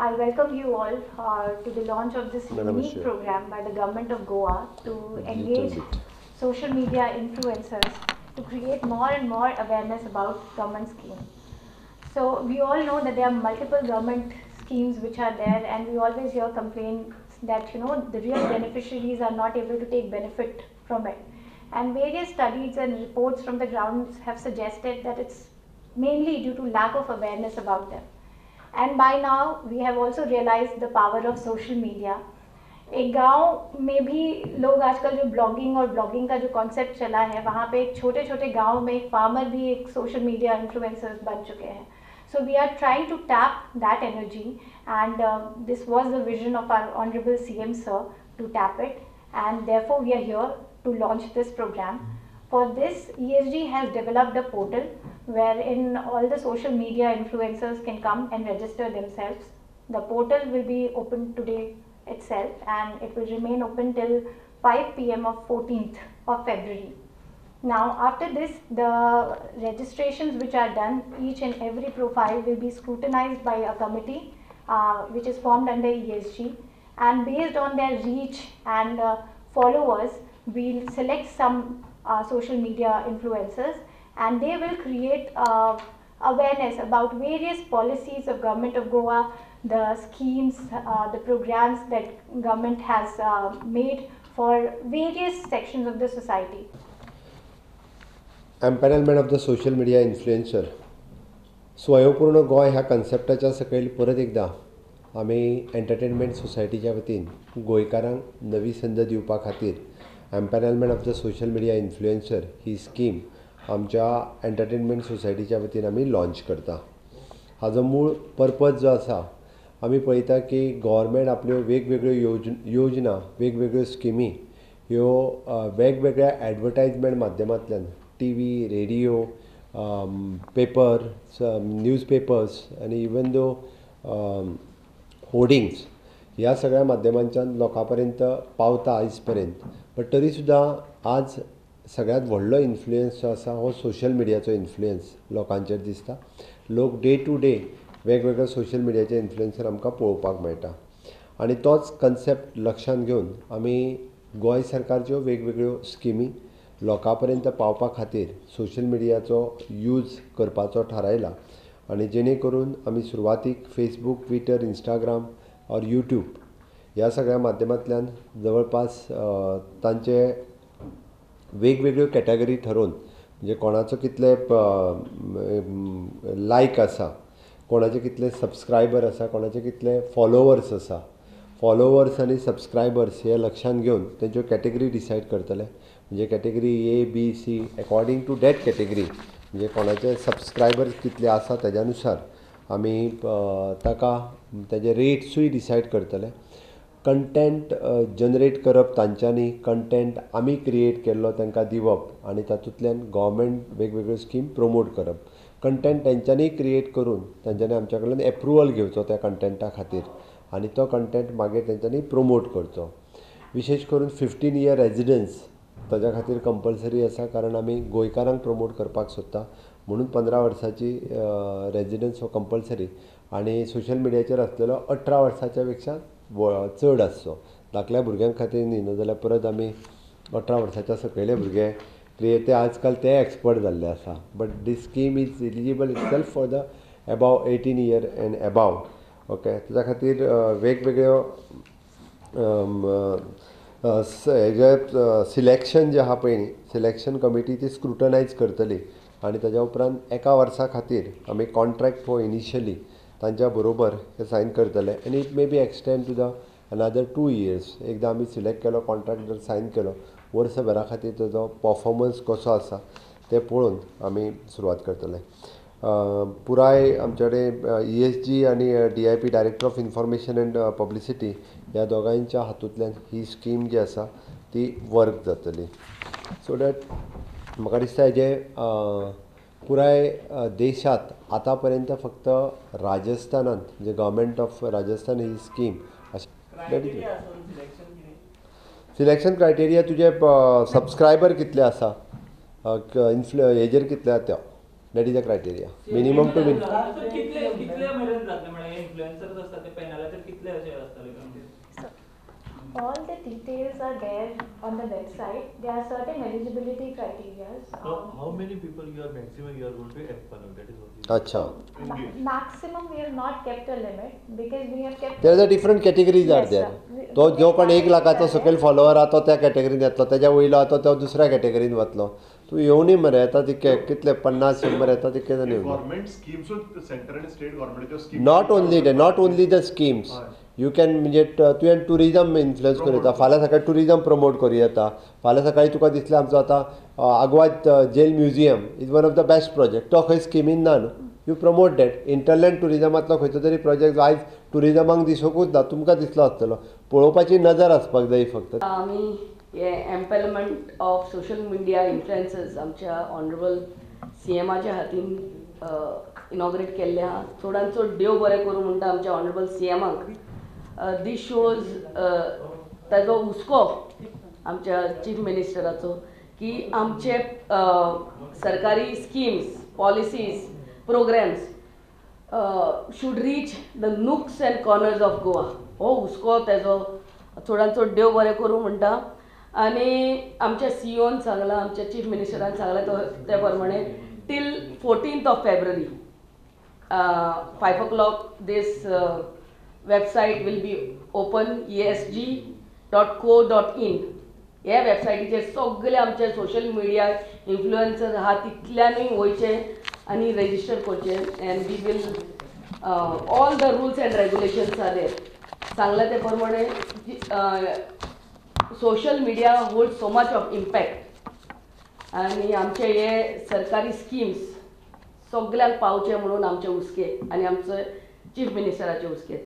I welcome you all to the launch of this Madam unique Chair. Program by the Government of Goa to Little engage bit. Social media influencers to create more and more awareness about government schemes. So we all know that there are multiple government schemes which are there, and we always hear complaints that the real beneficiaries are not able to take benefit from it. And various studies and reports from the grounds have suggested that it's mainly due to lack of awareness about them. And by now we have also realized the power of social media. एक गांव में भी लोग आजकल जो blogging और blogging का जो concept चला है, वहाँ पे एक छोटे छोटे गांव में एक फार्मर भी एक सोशल मीडिया इन्फ्लुएंसर्स बन चुके हैं. So we are trying to tap that energy, and this was the vision of our honorable CM sir to tap it, and therefore we are here to launch this program. For this, ESG has developed a portal wherein all the social media influencers can come and register themselves. The portal will be open today itself, and it will remain open till 5 p.m. of 14th of February. Now, after this, the registrations which are done, each and every profile will be scrutinized by a committee which is formed under ESG, and based on their reach and followers, we'll select some social media influencers, and they will create awareness about various policies of Government of Goa, the schemes, the programs that government has made for various sections of the society. Empanelment of the social media influencer. स्वयंपूर्ण गोंय ह्या कन्सेप्टाच्या सकयल परत एकदां आमी entertainment सोसायटीच्या वतीन गोंयकारांक नवी संद दिवपा खातीर empanelment of the social media influencer he scheme आमच्या एंटरटेनमेंट सोसायटीच्या वतीन आमी लॉंच करता. हाजो मूळ पर्पज जो आसा, आमी पळयता की गव्हर्मेंट आपल्यो वेगवेगळ्यो योजना, वेगवेगळ्यो स्किमी ह्यो वेगवेगळ्या एडवर्टायजमेंट माध्यमांतल्यान TV, radio, paper, newspapers आनी इवन दो होर्डिंग्स ह्या सगळ्या माध्यमांच्यान लोकां पर्यंत पावता आयज पर्यंत. बट तरी सुद्दां आज सगळ्यांत व्हडलो इन्फ्लुयन्स जो आसा हो सोशल मिडियाचो इन्फ्लुयन्स लोकांचेर दिसता. लोक डे टू डे वेगवेगळे सोशल मिडियाचे इन्फ्लुयन्सर आमकां पळोवपाक मेळटा आनी तोच कन्सेप्ट लक्षांत घेवन आमी गोंय सरकारच्यो वेगवेगळ्यो स्किमी लोकां पर्यंत पावपा खातीर सोशल मिडियाचो यूज करपाचो थारायला आनी जेणे करून आमी सुरवातीक फेसबूक, ट्विटर, इंस्टाग्राम और यूट्यूब ह्या सगळ्या माध्यमांतल्यान जवळपास तांचे वेगवेगळ्यो कॅटेगरी ठरोवन, म्हणजे कोणाचो कितले लायक आसा, कोणाचे कितले सबस्क्रायबर आसा, कोणाचे कितले फॉलोवर्स आसा, फॉलोवर्स आनी सबस्क्रायबर्स हे लक्षांत घेवन तेंच्यो कॅटेगरी डिसायड करतले. म्हणजे category A, B, C, according to that category, म्हणजे कोणाचे सबस्क्रायबर्स कितले आसा तेज्या नुसार आमी ताका तेजे रेट्सूय डिसायड करतले. कंटेंट जनरेट करप तांच्यांनी, कंटेंट आमी क्रिएट केल्लो तांकां दिवप आनी तातूंतल्यान गव्हर्मेंट वेगवेगळ्यो स्कीम प्रमोट करप. कंटेंट तेंच्यांनी क्रिएट करून तेंच्यांनी आमच्या कडल्यान एप्रुवल घेवचो त्या कंटेंटा खातीर आनी तो कंटेंट मागीर तेंच्यांनी प्रमोट करचो. विशेश करून 15 इयर रेजिडन्स ताज्या खातीर कंपल्सरी आसा, कारण आमी गोंयकारांक प्रमोट करपाक सोदता म्हणून 15 वर्सांची रेजिडन्स हो कंपल्सरी आनी सोशल मिडियाचेर आसलेलो 18 वर्सांच्या पेक्षा चड आसचो. धाकल्या भुरग्यां खातीर न्ही, नाजाल्यार परत आमी 18 वर्साच्या सकयले भुरगे ते आजकाल ते एक्सपर्ट जाल्ले आसा. But this scheme is eligible itself for the above 18 year and above. Okay, ताच्या खातीर वेगवेगळ्यो हेजे सिलेक्शन जें आहा पळय न्ही, सिलेक्शन कमिटी ती स्क्रुटनायज करतली आनी ताज्या उपरांत एका वर्सा खातीर आमी कॉन्ट्रॅक्ट हो इनिशियली तांच्या बरोबर हे सायन करतले आनी it may be extend to the another 2 years. एकदां आमी सिलेक्ट केलो, कॉन्ट्रॅक्ट जर सायन केलो, वर्सभरा खातीर ताजो पर्फोमन्स कसो आसा तें पळोवन आमी सुरवात करतले. पुराय आमचे कडेन ESG आनी DIP, director of information and publicity, ह्या दोगांयच्या हातूंतल्यान ही स्कीम जी आसा ती वर्क जातली. सो that म्हाका दिसता हेजें पुराय देशांत आतां पर्यंत फक्त राजस्थानांत, म्हणजे government of Rajasthan he scheme. Selection criteria तुजे सबस्क्रायबर कितले आसा, इन्फ्लु हेजेर कितले आसा. That is a criteria, minimum to minimum. कितले मेरेन जातले म्हळ्यार इन्फ्लुएन्सर्स आसता ते पॅनलाचेर कितले अशे आसतले? All the details are there on the website. There are certain eligibility criteria. How many people you are maximum you are going to empanel? That is what. Acha. Maximum we have not kept a limit because we have kept. There are different categories are there. तो जो कोण 1 लाखाचो सकयल follower आहा तो त्या कॅटेगरीन येतलो, तेज्या वयलो आहा तो दुसऱ्या कॅटेगरीन वतलो. तूं येवनी मरे येता तितके कितले 50 100 येता तितके जाण येवनी. गव्हर्नमेंट स्कीम्स सेंटर आनी state गव्हर्नमेंटाच्यो schemes. Not only the schemes. You can म्हणजे तुवें टुरिजम इन्फ्लुएन्स करूं येता. फाल्यां सकाळी टुरिजम प्रमोट करूं येता. फाल्यां सकाळी तुका दिसलें आमचो आतां Aguada jail museum is one of the best project, तो खंय स्किमीन ना न्हू, you promote that. Hinterland टुरिजमांतलो खंयचो तरी प्रोजेक्ट आयज टुरिजमाक दिसूंकूच ना, तुमकां दिसलो आसतलो, पळोवपाची नजर आसपाक जाय फक्त. आमी हे empanelment of social media influencers आमच्या ऑनरेबल सीएमाच्या हातीन इनॉग्रेट केल्ले आहा. चडान चड देव बरें करूं म्हणटा आमच्या ऑनरेबल सीएमाक. दीस शोज ताजो हुस्को आमच्या चीफ मिनिस्टराचो की आमचे सरकारी schemes, policies, programmes should reach the nooks and corners of Goa. हो हुस्को ताजो चडान चड देव बरें करूं म्हणटा. आनी आमच्या सीईओन सांगलां, आमच्या चीफ मिनिस्टरान सांगलां तो ते प्रमाणे till 14th of February 5 o'clock this website will be open, esg.co.in. ह्या वेबसायटीचेर सगळे आमचे सोशल मिडिया इन्फ्लुएन्सर आहा तितल्यानूय वयचे आनी रेजिस्टर करचे. And we will all the rules and regulations are there. सांगलां ते प्रमाणे social media hold so much of impact आनी आमचे हे सरकारी स्किम्स सगळ्यांक पावचे म्हणून आमचे हुस्के आनी आमचे चीफ मिनिस्टराचे हुस्के.